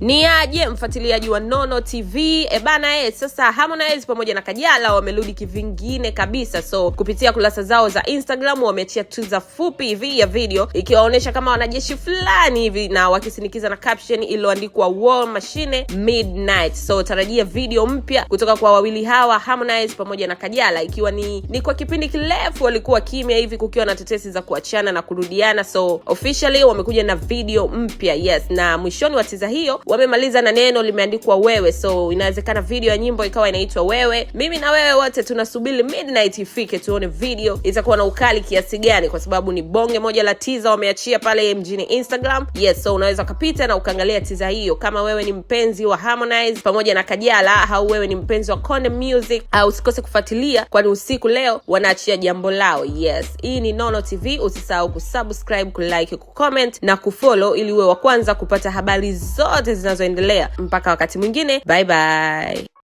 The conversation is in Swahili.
Ni aje mfuatiliaji wa Nono TV ebana sasa Harmonize pamoja na Kajala wamerudi kivingine kabisa. So kupitia kurasa zao za Instagram wameachia teaser fupi hivi ya video ikiwaonyesha kama wanajeshi fulani hivi na wakisindikiza na caption iliyoandikwa War Machine Midnight. So tarajia video mpya kutoka kwa wawili hawa Harmonize pamoja na Kajala, ikiwa ni kwa kipindi kirefu walikuwa kimya hivi, kukiwa na tetesi za kuachana na kurudiana. So officially wamekuja na video mpya, yes, na mwishoni wa teaser hiyo wamemaliza na neno limeandikwa wewe. So inawezekana video ya nyimbo ikawa inaitwa Wewe. Mimi na wewe wote tunasubiri midnight ifike, tuone video itakuwa na ukali kiasi gani, kwa sababu ni bonge moja la teaser wameachia pale mjini Instagram. Yes, so unaweza ukapita na ukaangalia teaser hiyo kama wewe ni mpenzi wa Harmonize pamoja na Kajala au wewe ni mpenzi wa Konde Music, au usikose kufuatilia, kwani usiku leo wanaachia jambo lao. Yes, hii ni Nono TV. Usisahau kusubscribe, kulike, kucomment na kufollow ili uwe wa kwanza kupata habari zote zinazoendelea. Mpaka wakati mwingine, bye bye.